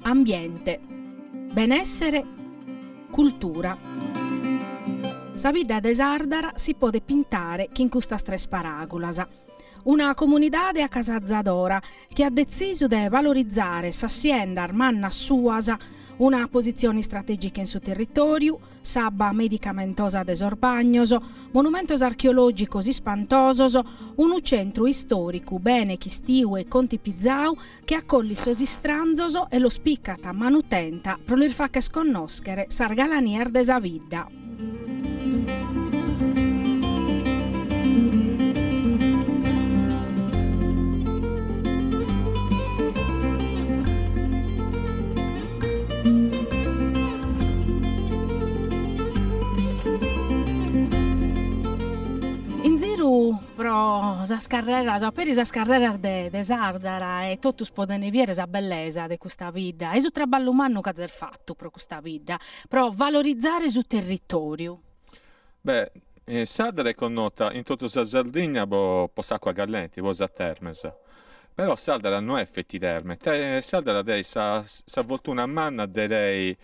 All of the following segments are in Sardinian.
Ambiente, benèssere, cultura. Sa bidda de Sàrdara si podet pintare chin custas tres paràgulas. Una comunidade acasazadora chi at detzisu de valorizare sas siendas mannas suas, una positzione istratègica in su territòriu, s'abba medicamentosa de sos bagnos, monumentos archeològicos ispantosos, unu centru istòricu bene chistiu e contipizau chi acollit sos istranzos e los picat a manu tenta pro lis fagher connòschere sas galanias de sa bidda. In ziru pro sas carreras, peri sas carreras de de Sàrdara e totus podent biere sa bellesa de custa bidda e su traballu mannu chi azes fatu pro custa bidda, pro valorizare su territòriu. Beh, Sàrdara est connota in totu sa Sardigna po po s'acua callenti, po sas termes. Però Sàrdara no est feti terme, Sàrdara tenit sa sa fortuna manna de teniri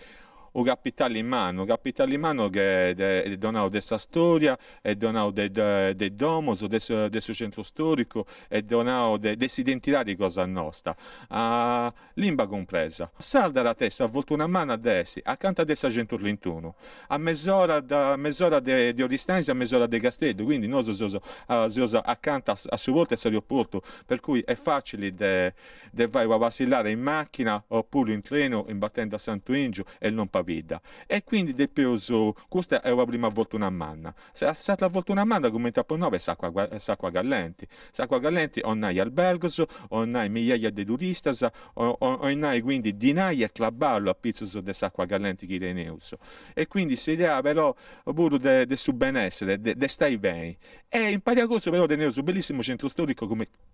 u' capitali mannu, u' capitali mannu che est donau de sa storia, est donau de de domos, de su de su centru storicu, est donau de de s'identidadi cosa nosta, limba cumpresa. Sàrdara tenit sa fortuna manna de essi acanta de sa centutrintunu, a mes'ora a mes'ora de de Oristanis e a mes'ora de Casteddu, quindi nosu seus seus acanta a su portu e a s'aeroportu, per cui est facili de de fai una passillada in macchina oppuru in trenu imbatendi a Santu 'Ingiu e lompi a bidda. E quindi depeus, custa est una prima fortuna manna. S'atra fortuna manna, cumenti apu nau, est s'acua s'acua callenti. S'acua callenti 'olit nai albergos, 'olit nai migliaia de turistas, 'olit nai quindi dinai e traballu apitzus de s'acua callenti chi teneus. E quindi s'idea però puru de de su benessere, de de stai beni. E impari a custu però teneus unu bellissimu centru storicu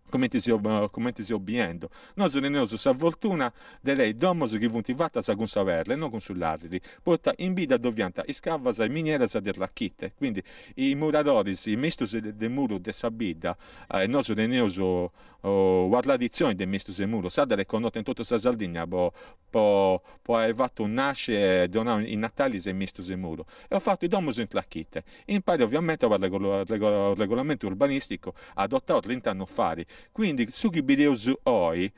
cumenti seus cumenti seus biendu. Nosu teneus sa fortuna de teniri domos chi funt fatas cun sa perda e non cun su làdiri, poita in bidda ddoi fiant is cavas e minieras de trachite, quindi is muradoris, is maistus de muru de sa bidda, e nosu teneus una traditzioni de maistus de muru, Sàrdara est connota in totu sa Sardigna po po po ai fatu nasci e donau is natalis a is maistus de muru, e eus fatu is domus in trachite, impari oviamenti a unu regolamentu urbanisticu adotau trint'annus fait, quindi su chi bideus oi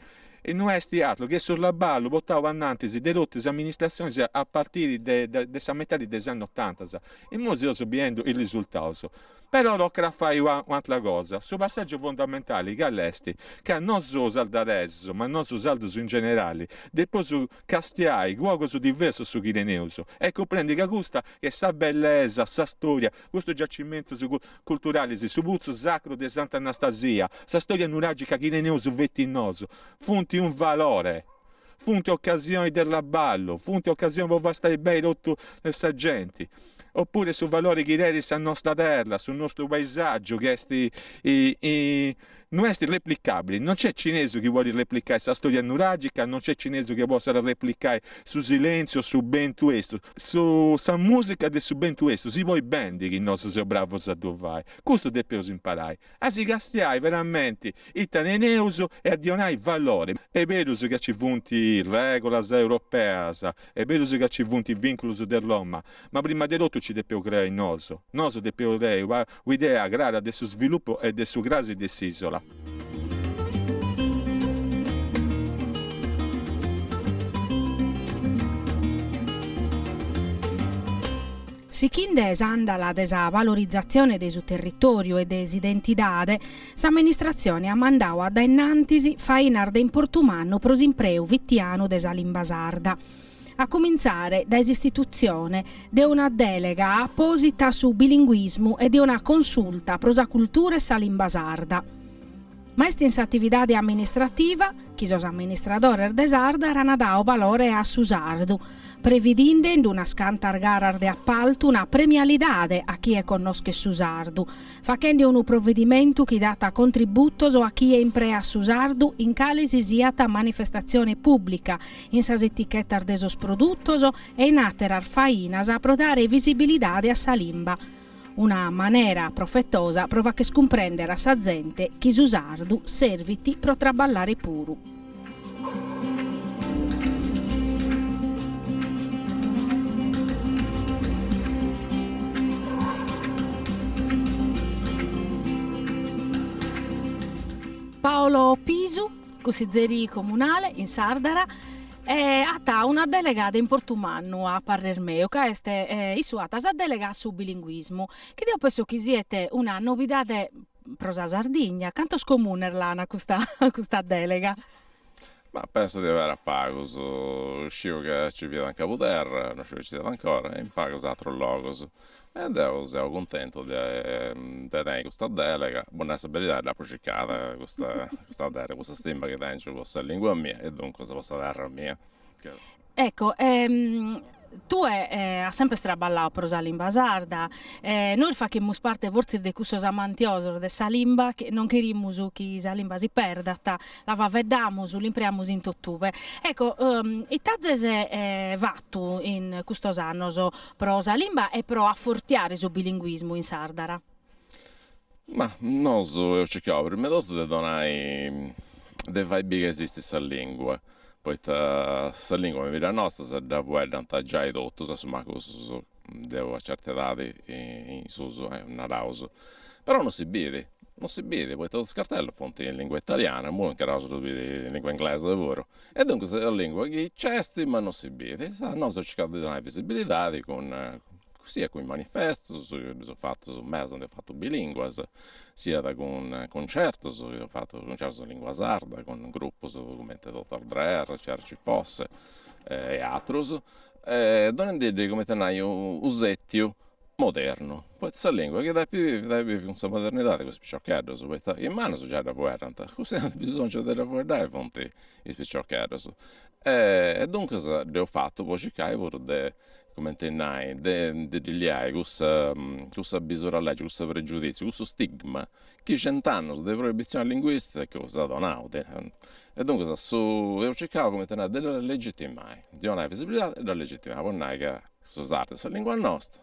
no est atru che su traballu portau anantis de totu is amministratzionis a partiri de de sa metadi de is annus otantas, imoi seus biendu is risultaus. Però tocat a fai u'atra cosa, su passàgiu fundamentali cali est? Ca nosu sardaresus, ma nosu sardus in generali, depeus castiai cun ogus diversus su chi teneus e cumprendi ca custa est sa bellesa, sa storia, custus giacimentus culturalis, su putzu sacru de Santa Anastasia, sa storia nuragica chi teneus feti nosu, funt un valore, funt ocasionis de traballu, funt ocasionis po fai stai beni totu sa genti. Oppure su valori chi tenit sa nostra terra, su nostru paesaggiu chi est no est replicabili, non nc'est cinesu chi podit replicai sa storia nuragica, non nc'est cinesu chi possat replicai su silenziu o su bentu estu, su sa musica de su bentu estu si podit bendi chi nosu seus bravus a ddu fai, custu depeus imparai, a si castiai veramenti ita teneus e a ddi 'onai valori. Est berus ca ci funt regulas europeas, est berus ca ci funt vinculus de Roma, ma prima de totu ci depeus crei nosu. Nosu depeus tenni un'idea crara de su sviluppu e de su crasi de s'isola. Sichinde s'àndala de sa valorizatzione de su territòriu e de s'identidade, s'amministratzione at mandadu a dae innantis fainas de importu mannu pro s'impreu fitianu de sa limba sarda, a cumintzare dae s'istitutzione de una dèlega apòsita a su bilinguismu e de una consulta pro sa cultura e sa limba sarda. Ma est in s'atividade amministrativa chi sos amministradores de Sàrdara an dadu valore a su sardu, previdinde in unas cantas garas de apaltu una premialidade a chie connoschet su sardu, faghende unu provedimentu chi dat contributos a chie impreat su sardu in cale si siat manifestatzione pùblica, in sas etichetas de sos produtos e in àteras fainas pro dare visibilidade a sa limba. Una manera profetosa pro fagher cumprèndere a sa zente chi su sardu servit pro traballare puru. Paolo Pisu, cussizeri comunale in Sàrdara, e at una delega de importu mannu a parrer meu, ca est issu at sa delega a su bilinguismu, chi deo penso chi siet una novidade pro sa Sardigna. Cantos comunes l'an custa custa delega? Ma penso de avere pagus, sciu ca ci fiat in Cabuderra, no sciu chi ci siat ancora, e in pagus aterus logus. E deu seu cuntentu de de tenni custa delega, po nai sa beridadi dd'apu circada custa custa delega, po sa stima chi tengiu po sa lingua mia e duncas po sa terra mia. Ecco, tue as sempre traballau pro sa limba sarda, nois faghimus parte fortzis de cussos amantiosos de sa limba chi non cherimus chi sa limba si perdat, la faeddamus, l'impreamus in totube. Ecco, ite azes fatu in custos annos pro sa limba e pro afortiare su bilinguismu in Sàrdara? Ma nosu eus circau prima 'e totu de donai, de fai biri ca esistit sa lingua, poita sa lingua in bidda nosta dda fueddant giai totus, a su mancu cussus de una certa edadi in susu, naraus, però non si bidi, non si bidi poita totus is cartellus funt in lingua italiana, imui incarraus ddu biri in lingua inglesa puru, e duncas est una lingua chi nc'est ma non si bidi, insaras nosu eus circau de donai visibilidadi cun siat cun is manifestus, ddus eus fatus medas nd'eus fatu bilinguas, siat cun cuncertus, eus fatu cuncertus in lingua sarda cun grupus cumenti Doctor Drer, CRC Posse e atrus, donendiddi cumenti a nai unu sètiu modernu, poita sa lingua chi depit bivi depit bivi cun sa modernidadi cun is piciocheddus, poita is mannus giai dda fueddant, cussus chi ant bisongiu de dda fueddai funt is piciocheddus e duncas dd'eus fatu po circai puru de cumenti nai, de ndi ddi liai cussa cussa bisura lègia, cussu pregiuditziu, cussu stigma chi cent'annus de proibizioni linguistica s'at donau. E duncas su eus circau, cumenti nai, de dda legitimai, de donai visibilidadi e dda legitimai, po nai ca su sardu est sa lingua nosta,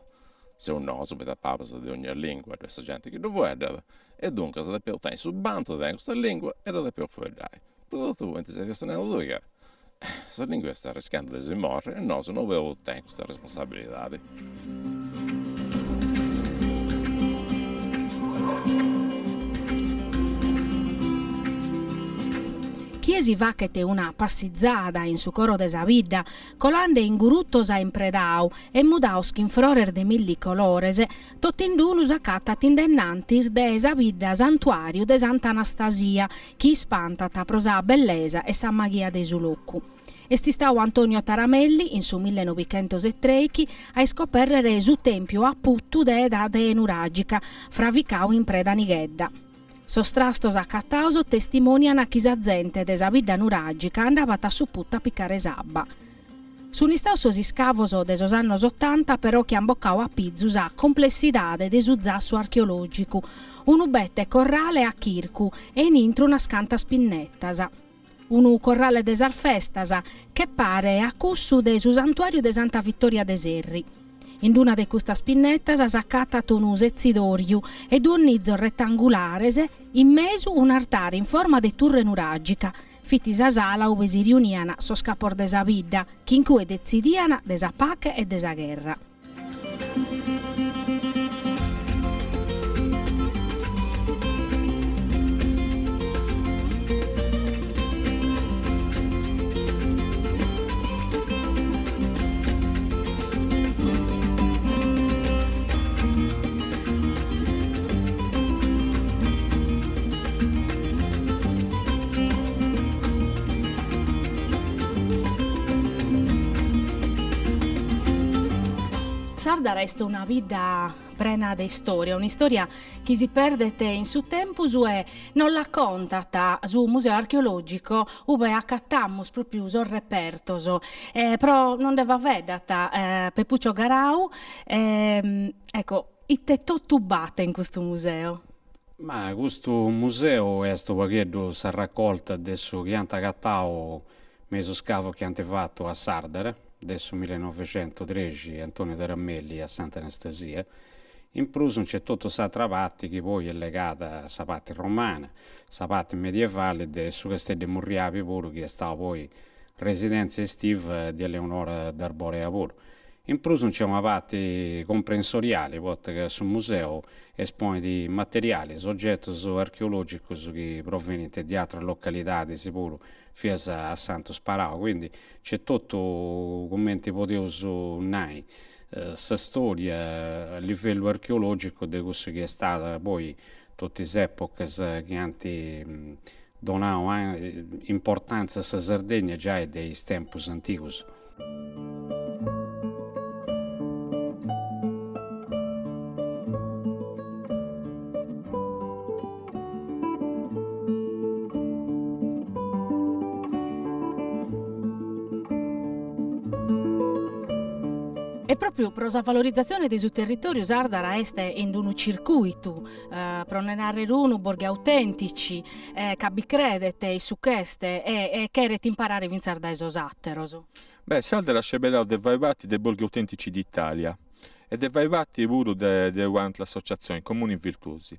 seus nosu, poita a palas de ogna lingua ddoi est sa genti chi ddu fueddat, e duncas depeus tenni su bantu de tenni custa lingua e dda depeus fueddai. Prus de totu cumenti ses chistionendi tui ca sa lingua est arrischendi de si morri e nosu no boleus tenni custa responsabilidadi. Chie si faghet una passizada in su coro de sa bidda, colande in gurutos a impredau e mudaos chin frores de milli colores, Tot'in-d-unu s'acatat in dennantis de sa bidda santuàriu de Santa Anastasia, chi ispantat pro sa bellesa e sa maghia de su locu. Est istau Antonio Taramelli, in su millenovichentosetreichi, a iscopèrrere su tèmpiu a putu de edade nuràgica, fravicau in preda nighedda. Sos trastos acataos testimònian chi sa zente de sa bidda nuràgica andabat a su putu a picare s'abba. Sun istaos sos iscavos de sos annos otanta però chi an bocau a pizu sa complessidade de su zassu archeològicu, unu bete corrale a chircu e in intro unas cantas pinnetas. Unu corrale de sas festas, che pare a cussu de su santuàriu de Santa Vittoria de Serri. In una de custas pinnetas s'acatat unu setzidorju e duos nizos retangulares, in mesu un'artare in forma de turre nuràgica, fit sa sala ube si riunian sos capos de sa bidda, chi in cue detzidian de sa pache e de sa gherra. Sàrdara est una bidda prena de istòria, un'istòria chi si perdet in su tempus e nos la contat su Museu Archeològico ube acatamus pròpiu sos repertos. Pro nos nde faeddat Peppuccio Garau, ecco, ite totu b'at in custu museu? Ma custu museu est u' pagheddu sa raccolta de su chi ant agatau me is scavos chi ant fatu a Sardara de su millenovecentotrexi Antonio Taramelli a Santa Anastasia, in prus nc'est totu s'atra parti chi poi est legada a sa parti romana, sa parti medievali de su casteddu 'e Murriabi puru chi est stau poi residenza estiva di Eleonora d'Arborea puru. In prus nc'est una parti comprensoriali, poita ca su museu esponit materialis, ogetus archeologicus chi provenint de atras localidadis puru, finas a Santu Sparau, quindi nc'est totu cumenti podeus nai sa storia a livellu archeologicu de cussu chi est stada poi totu is epocas chi ant donau importantzia a sa Sardegna giai de is tempus antigus. E pròpriu pro sa valorizatzione de su territòriu Sàrdara est in unu circùitu, pro nde nàrrere unu, Borghi Autentici, ca bi credet in su ch'est e cheret imparare fintzas dae sos àteros. Beh, Sàrdara at sceberau de fai parti de Borghi Autentici d'Italia e de fai parti puru de de un'atra associatzioni, Comuni Virtuosi.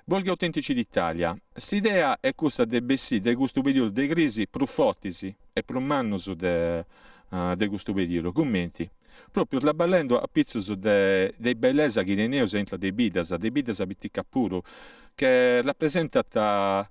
Borghi Autentici d'Italia, s'idea est cussa de bessì de custu periodu de crisi prus fortis e prus mannus de de custu periodu, cumenti Pròpriu traballendu a pitzus de de is bellesas chi teneus intra de is biddas, de is biddas piticas puru, che rapresentant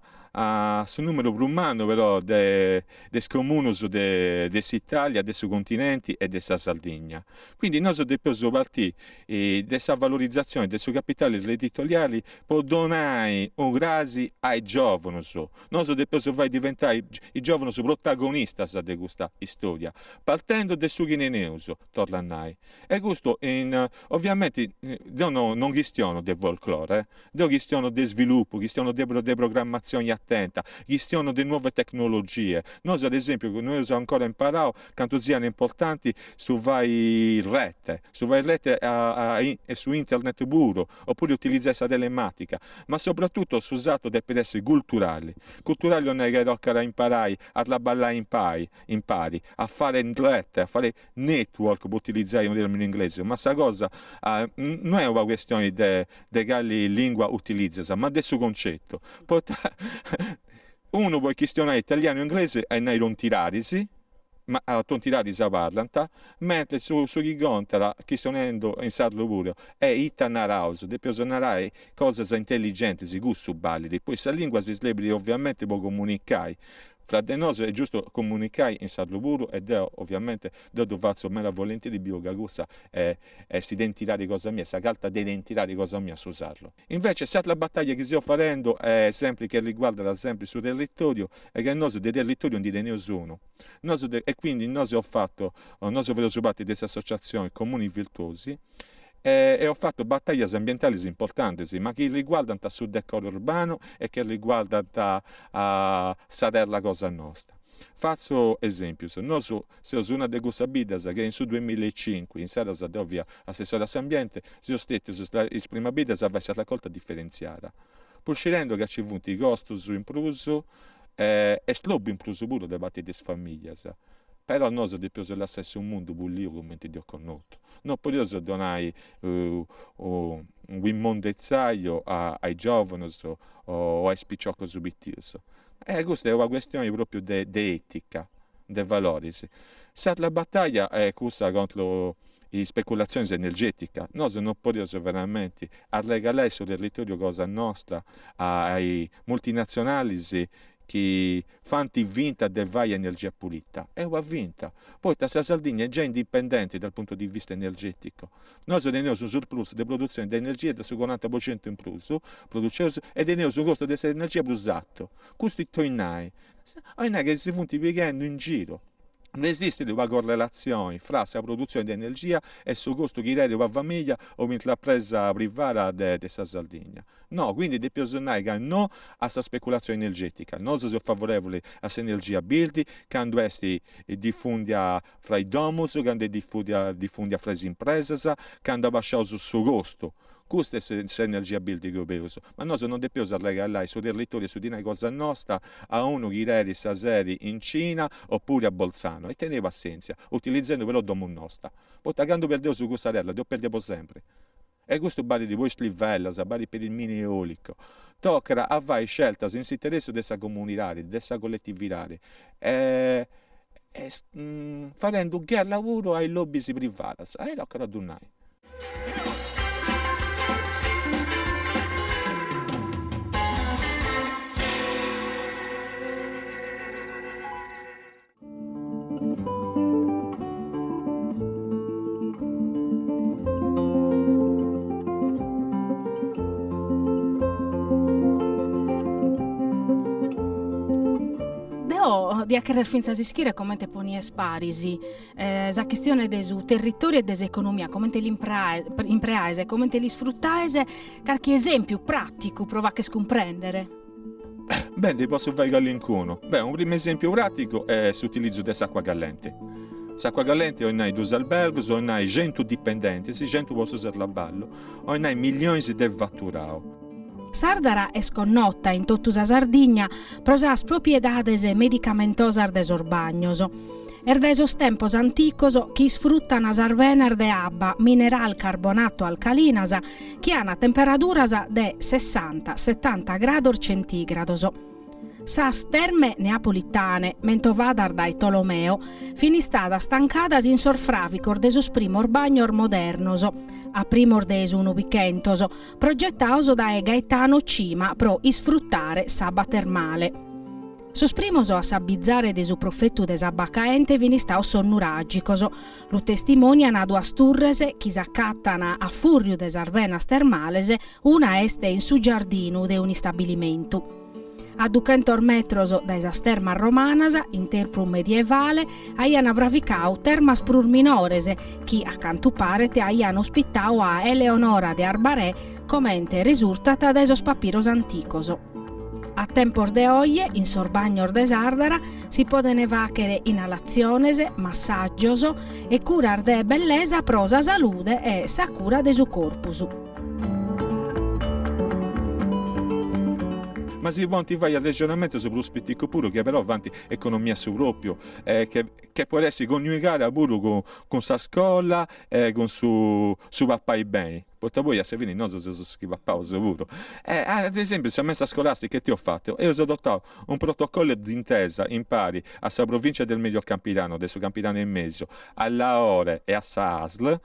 su numeru prus mannu però de de is comunus de de s'Italia, de su continenti e de sa Sardigna. Quindi nosu depeus partì de sa valorizatzioni de su capitali territoriali po donai unu crasi a is giòvunus Nosu depeus fai diventai is giòvunus protagonistas de custa istòria, partendu de su chi teneus, torru a nai. E custu in, oviamenti, deu no non chistiono de folklore, deu chistiono de sviluppu, chistiono de de programmatzioni atenta, chistiono de nuove tecnologie. Nosu ad esempiu no eus ancora imparau cantu siat importanti su fai rete, su fai rete a a su internet puru, oppure utilizzai sa telematica, ma soprattutto su sardu depit essi culturali. Culturali 'olit nai ca tocat a imparai a traballai impari, impari, a fare rete, a fare network po utilizzai unu termini inglesu, ma sa cosa no est una questioni de de cali lingua utilizzas, ma de su concettu, poita unu podit chistionai italianu o inglesu e nai tontiraris, ma tontiraris abarrant, mentris su su chi contat, chistionendu in sardu puru, est ita naraus, depeus narai cosas intelligentis, cussu ballit, poi sa lingua si srebit ovviamenti po comunicai fra de nosu est giustu comunicai in sardu puru e deu ovviamenti deu ddu fatzu meda volentieri biu ca cussa est s'identidadi cosa mia, sa carta de identidadi cosa mia su sardu. Invece s'atra bataglia chi seu fadendu est sempri chi riguardat sempri su territoriu e ca nosu de territoriu ndi teneus unu. Nosu de e quindi nosu eus fatu, nosu fadeus parti de s'associatzioni Comuni Virtuosi e eus fatu bataglias ambientalis importantis ma chi riguardant su decoro urbanu e chi riguardant sa terra cosa nosta. Fatzu esempius, nosu Seus una de cussas biddas chi in su duemillaecincu, insaras deu fia assessori a s'ambiente, seus stètius is primas biddas a fai sa raccolta differenziata, puru scirendu ca ci funt costus in prus e strobu in prus puru de parti de is familias, però nosu depeus lassai su mundu puliu cumenti dd'eus connotu, non podeus donai u immondezzaiu a is giovunus o a is piciocus pitius, e custa est una questioni propriu de etica de valoris. S'atra batalla est cussa contro is speculatzionis energeticas. Nosu non podeus veramenti arregalai su territoriu cosa nostra a is multinatzionalis chi fant finta de fai energia pulita. Est una finta, poita sa Sardigna est giai indipendenti dal punto di vista energetico. Nosu teneus unu surplus de produtzioni de energia de su coranta po centu in prus, produceus, e teneus unu costu de s'energia prus artu. Custu ita 'olit nai? 'Olit nai chi si funt pighendu in giru. No esistit una correlatzioni fra sa produtzioni de energia e su costu chi tenit una famiglia o un'intrapresa privada de de sa Sardigna. No, quindi depeus nai ca no a sa speculatzioni energetica. Nosu seus favorevoli a s'energia birdi candu est difundia fra is domus, candu est difundia difundia fra is impresas, candu abasciaus su costu. Custa est s'energia birdi chi 'obeus, ma nosu non depeus arregalai su territoriu e su dinai cosa nosta a unu chi tenit sa sedi in Cina oppure a Bolzano e tenei passientzia, utilizzendu però domu nosta, poita candu perdeus cussa terra dd'eus perdia po sempri. E custu balit po is trivellas, balit per il mini eolico. Tocat a fai sceltas in s'interessu de sa comunidadi, de sa collettividadi e. Est fadendu gherra puru a is lobbies privadas, e tocat a ddu nai. Deo dia cherrer fintzas ischire comente ponies paris sa chistione de su territoriu e de s'economia, comente l'impreaes e comente l'isfrutaes, carchi esempiu praticu pro fagher cumprendere. Beh, ndi potzu fai calincunu. Beh, unu primu esempiu praticu est s'utilizzu de s'acua callenti. S'acua callenti 'olit nai dus albergus, 'olit nai centu dipendentis, centu postus de traballu, 'olit nai millionis de faturau. Sàrdara est connota in totu sa Sardigna pro sas propiedades medicamentosas de sos bagnos. Est dae sos tempos anticos chi isfrutan sas benas de abba mineral carbonato alcalinas chi an temperaduras de sessanta, setanta grados centìgrados. Sas terme neapolitane, mentovadas dae Tolomeo, fin istadas tancadas in sos fràvicos de sos primos bagnos modernos, a primos de su Nobichentos, progetados dae Gaetano Cima pro isfrutare s'abba termale. Sos primos a s'abizare de su profetu de s'abba caente fin istados sos nuràgicos, lu testimònian duas turres chi s'acatan a fùrriu de sas benas termales, una est in su giardinu de un'istabilimentu. A duchentos metros dae sas termas romanas, in tempus medievale, aian fravicadu termas prus minores chi, a cantu paret, aian ospitadu a Eleonora de Arbarè, comente resurtat dae sos papiros anticos. A tempos de oje, in sos bagnos de Sàrdara si podent fàghere inalatziones, massàgios e curas de bellesa pro sa salude e sa cura de su corpus. Ma si podint fai arrexonamentus prus piticus puru chi però faint economia su propriu e che che podit essi coniugada puru cun cun sa scola e cun su su papai beni, poita poi a sa fini nosu seus is chi papaus puru. E ad esempiu sa mensa scolastica ite eus fatu, eus adotau un protocollu d'intesa impari a sa Provincia del Medio Campidano, de su Campidanu 'e mesu, a Laore e a sa ASL,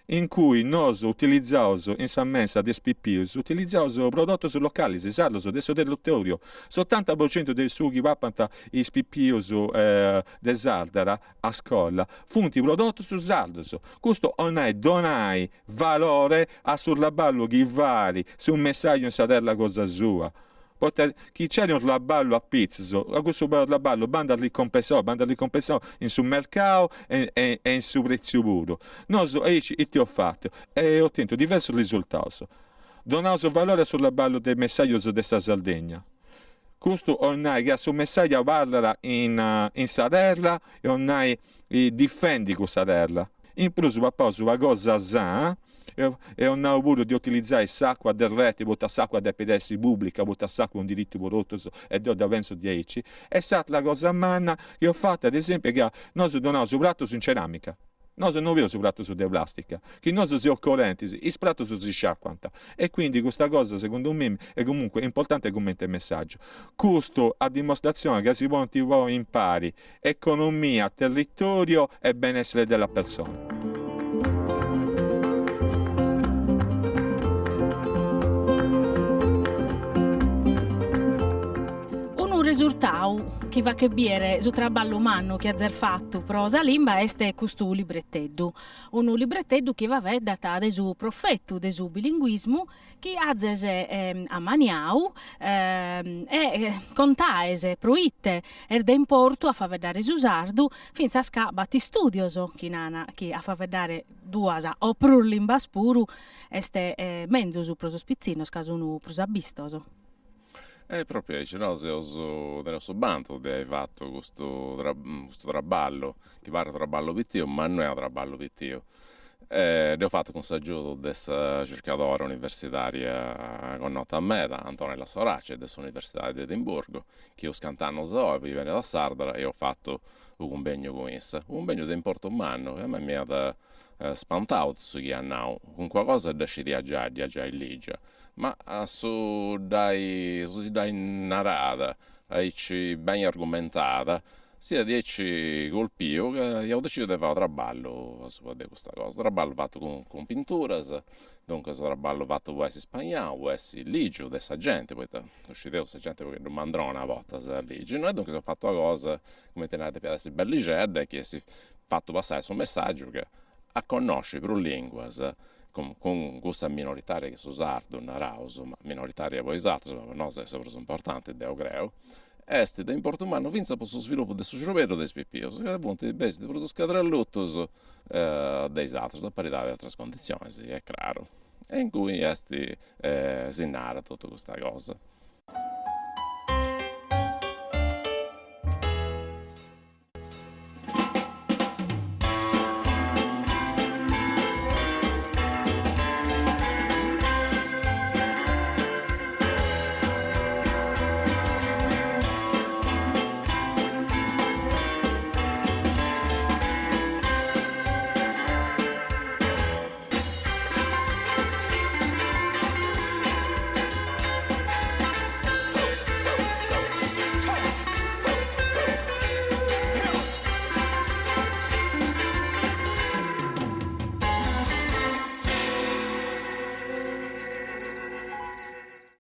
in cui nosu utilizaus in sa mensa de is pipius, utilizaus prodotus localis, sardos, de su territoriu. S'otanta po centu de su chi papant is pipius de Sàrdara a scola funt prodotus sardos. Custu 'olit nai donai valore a su traballu chi fait su messaju in sa terra cosa sua. Poita chi nc'est unu traballu apitzus, a cussu traballu bandat ricompensau, bandat ricompensau in su mercau e e in su pretziu puru. Nosu aici ite eus fatu? E eus tentu diversus risultaus. Donaus valore a su traballu de is messajus de sa Sardegna. Custu 'olit nai ca su messaju abarrat in in sa terra e 'olit nai difendit cussa terra. In prus papaus una cosa sana Eus nau puru de utilizai s'acua de rete poita s'acua depit essi pubblica, poita s'acua est unu diritu po totus e deu dda pensu diaici. E s'atra cosa manna chi eus fatu ad esempiu est ca nosu donaus pratus in ceramica, nosu no obeus pratus de plastica, chi nosu seus coerentis, is pratus si sciacuant e quindi custa cosa segundu mimi est comunque importante cumenti messaggiu. Custu a dimostrazioni ca si podint ponni impari Economia, territorio e benessere della persona. Unu resurtadu chi faghet bìere su traballu mannu chi azes fatu pro sa limba est custu libreteddu, unu libreteddu chi faeddat de su profetu de su bilinguismu chi azes ammaniadu e contaes proite est de importu a faeddare su sardu, fintzas ca b'at istùdios chi nan chi a faeddare duas o prus limbas puru est menzus pro sos pitzinnos ca sun prus abbistos. E pròpriu aici, nosu seus, teneus su bantu de ai fatu custu custu traballu, chi parit traballu pitiu, ma no est unu traballu pitiu. Dd'eus fatu cun s'agiudu de sa circadora universitària connota meda, Antonella Sorace, de s'Universidadi de Edimburgo, chi unus cant'annus a oi fiat bènnida a Sàrdara e eus fatu unu cumbènniu cun issa, unu cumbènniu de importu mannu, chi a mei m'iat spantau su chi iat nau, calincuna cosa dda scidia giai, dd'ia giai lìgia, ma su dd'ai su si dd'ai narada aici beni argumentada. Siat diaici colpiu ca iaus decidiu de fai unu traballu asuba de custa cosa, unu traballu fatu cun cun pinturas, duncas unu traballu fatu po essi spaniau, po essi ligiu de sa genti, poita ddu scideus sa genti u' pagheddu mandrona a bortas a ligi, no, e duncas iaus fatu una cosa, cumenti nai, depiat essi bellixedda e chi essi fatu passai su messaggiu ca a connosci prus linguas cun cun cussa minoritaria chi est su sardu, naraus, ma minoritaria po is atrus, ma po nosu est sa prus importanti deu creu, Est de importu mannu fintzas po su svilupu de su ciorbeddu de is pipius, ca funt bessint prus scadrallutus de is atrus, a paridadi de atras conditzionis, est craru. E inguni est si narat totu custa cosa.